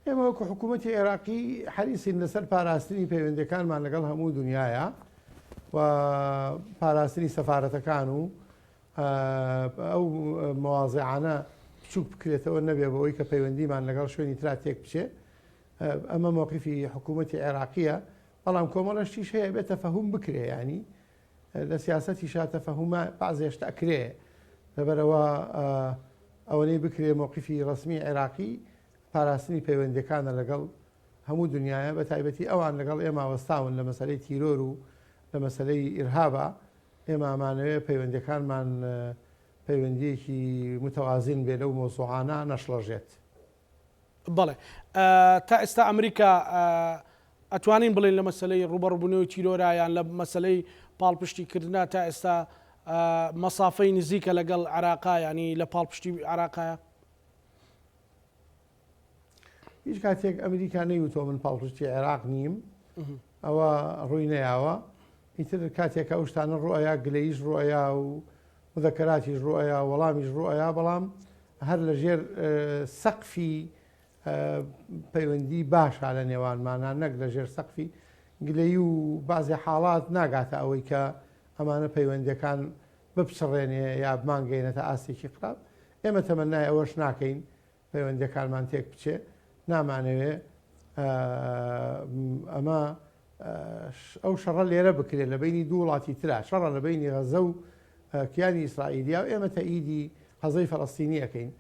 ئێمە وەکو حکوومەتی عێراقی حەریسین لەسەر پاراستنی پەیوەندیەکانمان لەگەڵ هەموو دنیاە و پاراستنی سەفارەتەکان و ئەو مەوازیعانە بچووک بکرێتەوە نەبێ بەوەی کە پەیوەندیمان لەگەڵ شوێنی ترا تێک بچێ. ئەمە مەوقیفی حکوومەتی عێراقیە، بەڵام کۆمەڵە شتیش هەیە بێ تەفەهوم بکرێ، یانی لە سیاسەتیشا تەفەهومە بەعزێ شت ئەکرێ، لەبەرئەوە ئەوەنەی بکرێ مەوقیفی ڕەسمی عێراقی پاراستنی پەیوەندیەکانە لەگەڵ هەموو دنیایە، بە تایبەتی ئەوان لەگەڵ ئێمە وەستاون لە مەسەلەی تیرۆر و لە مەسەلەی ئیرهابا، ئێمە ئەمانەوێ پەیوەندیەکانمان پەیوەندیەکی متەوازن بێ لەو مەوزوعانە نەشڵەژێت. بەڵێ تا ئێستا ئەمریکا ئەتوانین بڵێین لە مەسەلەی ڕووبەڕووبوونەوەی تیرۆرا یان لە مەسەلەی پاڵپشتی کردنا تا ئێستا مەسافەی نزیکە لەگەڵ عێراقا یانی لە پاڵپشتی عێراقایە؟ هیچ کاتێک ئەمریکا نەیوتووە من پاڵپشتی عێراق نیم، ئەوە ڕووی نەیاوە. ئیتر کاتێک ئەو شتانە ڕوئەیا گلەییش ڕوئەیا و مذەکەراتیش ڕوئەیا وەڵامیش ڕوئەیا، بەڵام هەر لە ژێر سەقفی پەیوەندی باشە لە نێوانمانە، نەک لە ژێر سەقفی گلەیی و بەعزێ حاڵات ناگاتە ئەوەی کە ئەمانە پەیوەندیەکان بپچڕێنێ یا بمانگەیەنێتە ئاستێکی خراپ. ئێمە تەمەنای ئەوەش ناکەین پەیوەندیەکانمان تێک بچێ، نامانەوێ ئەمە ئەو شەڕە لێرە بکرێت لە بینی دوو وڵاتی ترا، شەڕە لە بینی غەزە و کیانی ئیسرائیلیا و ئێمە تەئیدی غەزەی فەلەستینی ئەکەین.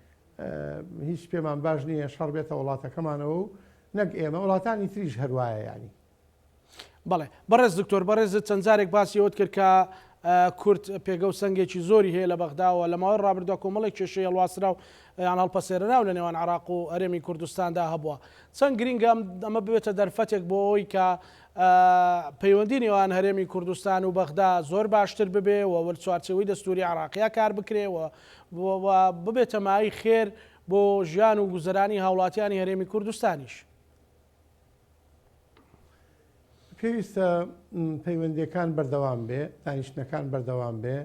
هیچ پێمان باش نییە شەڕ بێتە وڵاتەکەمانەوە و نەک ئێمە وڵاتانی تریش هەروایە یانی. بەڵێ بەڕێز دکتۆر، بەڕێزت چەند جارێک باسی ئەوەت کرد کە کورد پێگە و سەنگێکی زۆری هەیە لە بەغداوە، لە ماوەی ڕابردووە کۆمەڵێک کێشەی هەڵواسراو یان هەڵپەسێرەراو لە نێوان عێراق و هەرێمی کوردستاندا هەبووە. چەند گرینگە ئەمە ببێتە دەرفەتێک بۆ ئەوەی کە پەیوەندی نێوان هەرێمی کوردستان و بەغدا زۆر باشتر ببێ و وەل چوارچێوەی دەستووری عێراقیا کار بکرێ و ببێتە مایەی خێر بۆ ژیان و گوزەرانی هاوڵاتیانی هەرێمی کوردستانیش. پێویستە پەیوەندیەکان بەردەوام بێ، دانیشتنەکان بەردەوام بێ،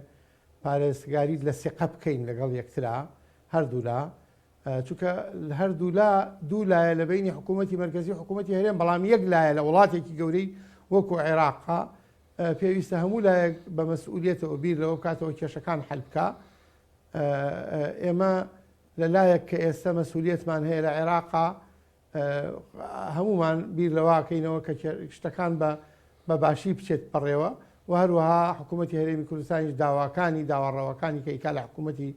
پارێزگاری لە سیقە بکەین لەگەڵ یەکترا هەردوولا، چونکە هەردوولا دوو لایە لە بینی حکوومەتی مەرکەزی و حکوومەتی هەرێم، بەڵام یەک لایە لە وڵاتێکی گەورەی وەکو عێراقا پێویستە هەموو لایەک بە مەسئولیەتەوە بیر لەوە بکاتەوە کێشەکان حەل بکا. ئێمە لە لایەک کە ئێستا مەسئولیەتمان هەیە لە عێراقا هەموومان بیر لەوە کەینەوە کە شتەکان بە بە باشی بچێت بەڕێوە و هەروەها حکوومەتی هەرێمی کوردستانیش داواکانی داوا ڕەواکانی کە ئیکا لە حکوومەتی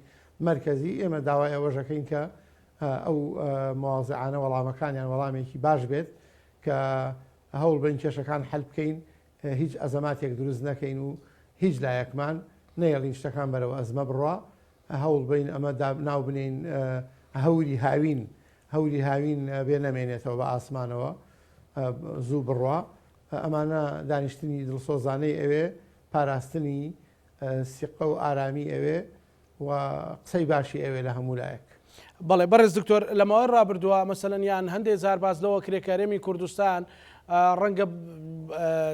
مەرکەزی ئێمە داوای ئەوەشەکەین کە ئەو مواضعانە وەڵامەکانیان وەڵامێکی باش بێت کە هەوڵ بەین کێشەکان حەل بکەین هیچ ئەزەماتێک دروست نەکەین و هیچ لایەکمان نەیەڵین شتەکان بەرەو ئەزمە بڕوا هەوڵ بەین ئەمە ناو بنێین هەوری هاوین هەوری هاوین بێ نەمێنێتەوە بە ئاسمانەوە زوو بڕوا. ئەمانە دانیشتنی دڵسۆزانەی ئەوێ، پاراستنی سیقە و ئارامی ئەوێ و قسەی باشی ئەوێ لە هەموو لایەک. بەڵێ بەڕێز دکتۆر، لە ماوەی ڕابردووە مەسەلەن یان هەندێ جار باس لەوە کرێ کە هەرێمی کوردستان ڕەنگە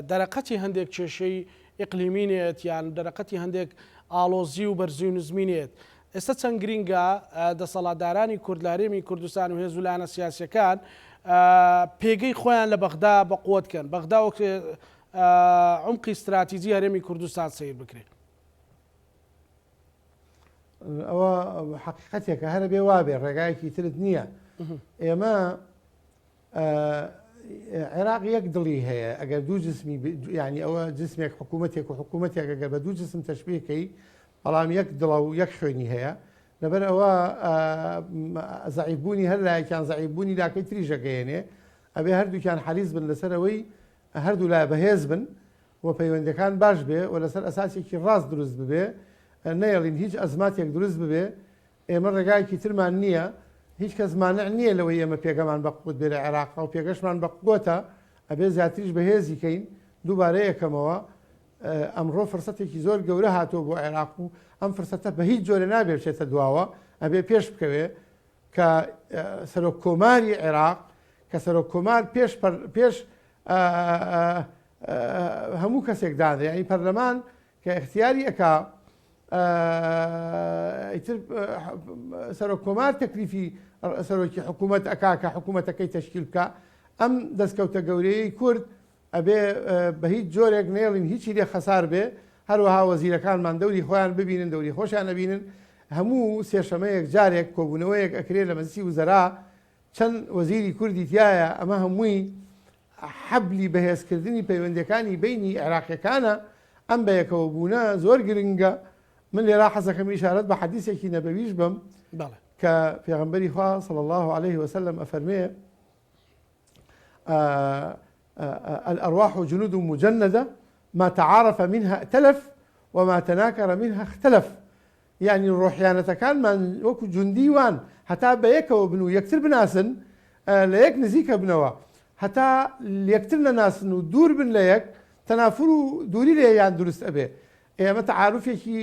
دەرەقەتی هەندێک کێشەی ئیقلیمی نێت یان دەرەقەتی هەندێک ئاڵۆزی و بەرزی و نزمی نێت. ئێستا چەند گرینگە دەسەڵاتدارانی کورد لە هەرێمی کوردستان و هێز و لایەنە سیاسیەکان پێگەی خۆیان لە بەغدا بەقوەت کەن، بەغدا وەک عومقی ستراتیجی هەرێمی کوردستان سەیر بکرێ. ئەوە حەقیقەتێکە هەرە بێ وابێ ڕێگایەکی ترت نییە. ئێمە عێراق یەک دڵی هەیە ئەگەر دوو جسمی یعنی ئەوە جسمێک حکوومەتێک و حکوومەتێک ئەگەر بە دوو جسم تەشبیهکەی بەڵام یەک دڵە و یەک خوێنی هەیە لەبەر ئەوە زەعیفبوونی هەر لایەکیان زەعیفبوونی لاکەی تریش ئەگەیەنێ ئەبێ هەردووکیان حەریس بن لەسەر ئەوەی هەردوو لا بەهێز بن و پەیوەندەکان باش بێ و لەسەر ئەساسێکی ڕاست دروست ببێ نەیەڵین هیچ ئەزماتێک دروست ببێ ئێمە ڕێگایەکی ترمان نییە، هیچ کەس مانع نییە لەوەی ئێمە پێگەمان بە قوت بێ لە عێراقا و پێگەشمان بە قوتە، ئەبێ زیاتریش بەهێزی کەین، دووبارە یەکەمەوە ئەمڕۆ فرسەتێکی زۆر گەورە هاتووە بۆ عێراق و ئەم فرسەتە بە هیچ جۆرێ نابێ بچێتە دواوە، ئەبێ پێش بکەوێ کە سەرۆک کۆماری عێراق کە سەرۆک کۆمار پێش پێش هەموو کەسێک دانرێ یانی پەرلەمان کە ئیختیاری ئەکا ئیتر سەرۆک کۆمار تەکلیفی سەرۆکی حکوومەت ئەکا کە حکوومەتەکەی تەشکیل بکا ئەم دەستکەوتە گەورەیەی کورد ئەبێ بە هیچ جۆرێک نێڵین هیچی لێ خەسار بێ هەروەها وەزیرەکانمان دەوری خۆیان ببینن دەوری خۆشیان ئەبینن هەموو سێشەمەیەک جارێک کۆبوونەوەیەک ئەکرێ لە مەجلسی وزەرا چەند وەزیری کوردی تیایە ئەمە هەمووی حەبلی بەهێزکردنی پەیوەندیەکانی بەینی عێراقیەکانە، ئەم بەیەکەوە بوونە زۆر گرنگە، من لێرا حەزەکەم ئیشارەت بە حەدیسێکی نەبەویش بەم کە پێغەمبەری خوا صلی اللە علیه وسلم ئەفەرمێ الارواح جنود مجندە ما تعارف منها ائتلف وما تناكر منها اختلف یانی ڕۆحیانەتەکانمان وەکو جوندی وان هەتا بەیەکەوە بن و یەکتر بناسن لە یەک نزیکە بنەوە هەتا یەکتر نەناسن و دوور بن لە یەک تەنافور و دووری لێیان دروست ئەبێ ئێمە تەعاروفێکی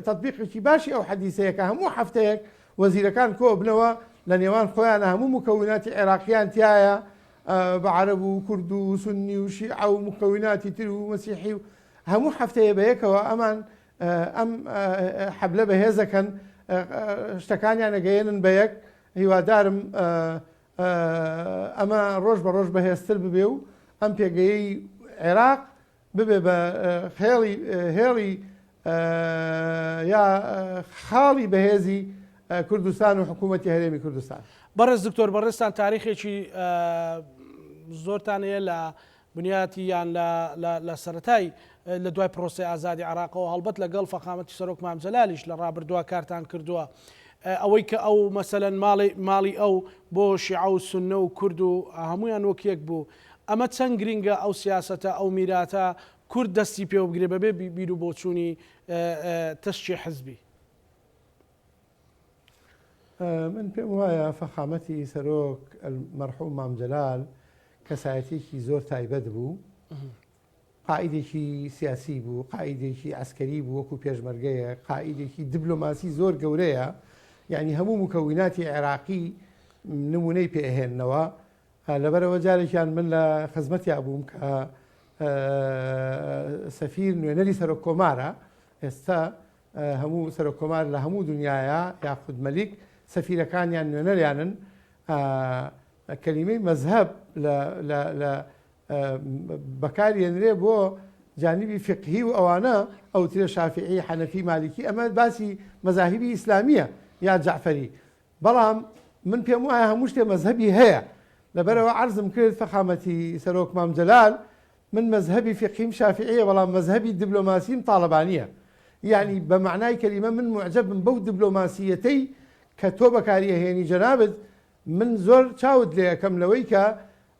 تەتبیقێکی باشی ئەو حەدیسەیە کە هەموو هەفتەیەک وەزیرەکان کۆ بنەوە لە نێوان خۆیانە هەموو مکەوناتی عێراقیان تایە بە عەرەب و کورد و سنی و شیعە و مکەوناتی تر و مەسیحی و هەموو هەفتەیە بەیەکەوە ئەمان ئەم حەبلە بەهێزەکەن شتەکانیان ئەگەیەنن بە یەک هیوادارم ئەمە ڕۆژ بە ڕۆژ بەهێزتر ببێ و ئەم پێگەیەی عێراق ببێ بە خێڵی هێڵی یا خاڵی بەهێزی کوردستان و حکوومەتی هەرێمی کوردستان. بەڕێز دکتۆر بەڕێزتان تاریخێکی زۆرتان هەیە لە بنیاتی یان لە سەرەتای لە دوای پرۆسەی ئازادی عێراقەوە هەڵبەت لەگەڵ فەخامەتی سەرۆک مام جەلالیش لە ڕابردووە کارتان کردووە ئەوەی کە ئەو مەسەلەن ماڵی ماڵی ئەو بۆ شیعە و سوننە و کورد و هەموویان وەک یەک بوو ئەمە چەند گرینگە ئەو سیاسەتە ئەو میراتە کورد دەستی پێوە بگرێ بەبێ بیر و بۆچوونی تەسکی حزبی؟ من پێم وایە فەخامەتی سەرۆک مەرحوم مام جەلال کەسایەتیەکی زۆر تایبەت بوو قائیدێکی سیاسی بوو قائیدێکی عسکەری بوو وەکو پێشمەرگەیە قائیدێکی دیبلۆماسی زۆر گەورەیە یعنی هەموو مکەویناتی عێراقی نمونەی پێهێننەوە لەبەرئەوە جارێکیان من لە خزمەتیا بووم کە سەفیر نوێنەری سەرۆک کۆمارە ئێستا هەموو سەرۆک کۆمار لە هەموو دنیاە یاخود مەلیک سەفیرەکانیان نوێنەریانن کەلیمەی مەزهب لە بەکارێنرێ بۆ جانبی فقهی و ئەوانە ئەوترێ شافعی حەنەفی مالیکی ئەمە باسی مەزاهیبی ئیسلامیە یا جەعفەری بەڵام من پێم وایە هەموو شتێ مەزهەبی هەیە لەبەرئەوە عەرزم کرد فەخامەتی سەرۆک مام جەلال من مەزهەبی فیقهیم شافعیە بەڵام مەزهەبی دبلۆماسیم تاڵەبانیە یەعنی بە مەعنای کەلیمە من موعجەبم بەو دبلۆماسیەتەی کە تۆ بەکاری ئەهێنی جەنابت من زۆر چاوت لێ ئەکەم لەوەی کە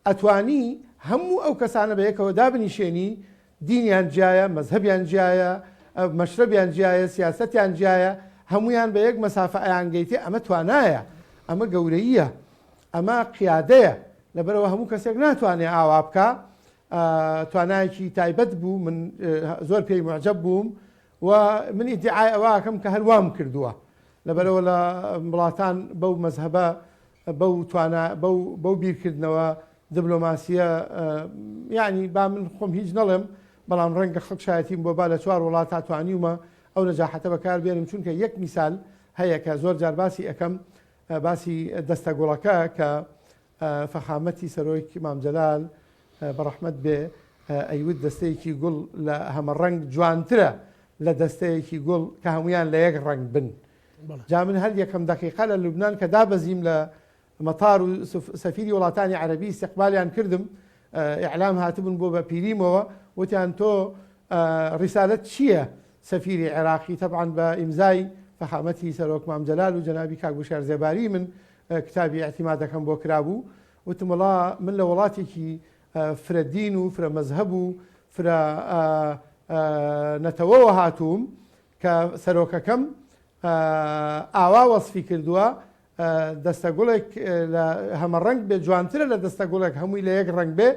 ئەتوانی هەموو ئەو کەسانە بە یەکەوە دابنیشێنی دینیان جیایە، مەزهەبیان جیایە، مەشرەبیان جیایە، سیاسەتیان جیایە، هەموویان بە یەک مەسافە ئەیانگەیتێ، ئەمە توانایە، ئەمە گەورەییە، ئەمە قیادەیە، لەبەرئەوە هەموو کەسێک ناتوانێ ئاوا بکا، توانایەکی تایبەت بوو، من زۆر پێی موعجەب بووم و من ئیدیعای ئەوە ئەکەم کە هەر وام کردووە، لەبەرئەوە لە وڵاتان بەو مەزهەبە بەو توانا بەو بەو بیرکردنەوە دبلۆماسیە یانی با من خۆم هیچ نەڵێم بەڵام ڕەنگە خەڵک شایەتیم بۆ با لە چوار وڵاتا توانیومە ئەو نەجاحەتە بەکار بێنم چونکە یەک میسال هەیە کە زۆر جار باسی ئەکەم باسی دەستە گوڵەکە کە فەخامەتی سەرۆک مام جەلال بەڕەحمەت بێ ئەیوت دەستەیەکی گوڵ لە هەمە ڕەنگ جوانترە لە دەستەیەکی گوڵ کە هەمویان لە یەک ڕەنگ بن جا من هەر یەکەم دەقیقە لە لوبناان کە دابەزیم لە مەتار و سەفیری وڵاتانی عەرەبی ئیستیقبالیان کردم، ئیعلام هاتبوون بۆ بە پیریمەوە، وتیان تۆ ڕیسالەت چییە سەفیری عێراقی، تەبعەن بە ئیمزای فەخامەتی سەرۆک مام جەلال و جەنابی کاک وشیار زێباری من کتابی ئیعتیمادەکەم بۆ کرابوو، وتم وەڵا من لە وڵاتێکی فرە دین و فرە مەزهەب و فرە نەتەوەوە هاتووم کە سەرۆکەکەم ئاوا وەسفی کردووە، دەستە گوڵێک لە هەمە ڕەنگ بێ جوانترە لە دەستە گوڵێک هەمووی لە یەک ڕەنگ بێ،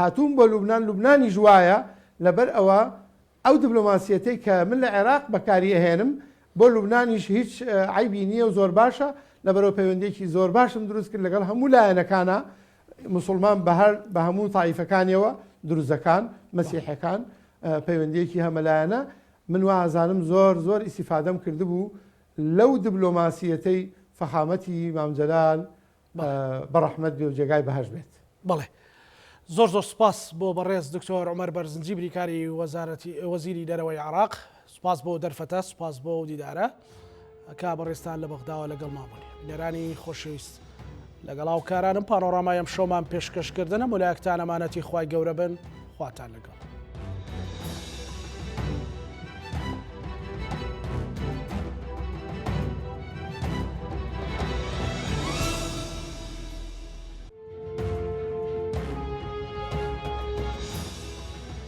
هاتووم بۆ لوبنان لوبنانیش وایە، لەبەر ئەوە ئەو دبلۆماسیەتەی کە من لە عێراق بەکاری ئەهێنم بۆ لوبنانیش هیچ عەیبی نییە و زۆر باشە، لەبەرئەوە پەیوەندیەکی زۆر باشم دروست کرد لەگەڵ هەموو لایەنەکانا موسڵمان بە هەر بە هەموو تایفەکانیەوە دروزەکان، مەسیحەکان پەیوەندیەکی هەمەلایەنە من وا ئەزانم زۆر زۆر ئیستیفادەم کردبوو لەو دبلۆماسیەتەی فەخامەتی مام جەلال بەڕەحمەت بێ و جێگای بەهەشت بێت. بەڵێ زۆر زۆر سوپاس بۆ بەڕێز دکتۆر عومەر بەرزنجی بریکاری وەزارەتی وەزیری دەرەوەی عێراق سوپاس بۆ دەرفەتە سوپاس بۆ ئەو دیدارە کە بەڕێزتان لە بەغداوە لەگەڵمان بوون بینەرانی خۆشەویست لەگەڵ هاوکارانم پانۆرامای ئەم شەومان پێشکەشکردن هەموو لایەکتان ئەمانەتی خوای گەورە بن خواتان لەگەڵ.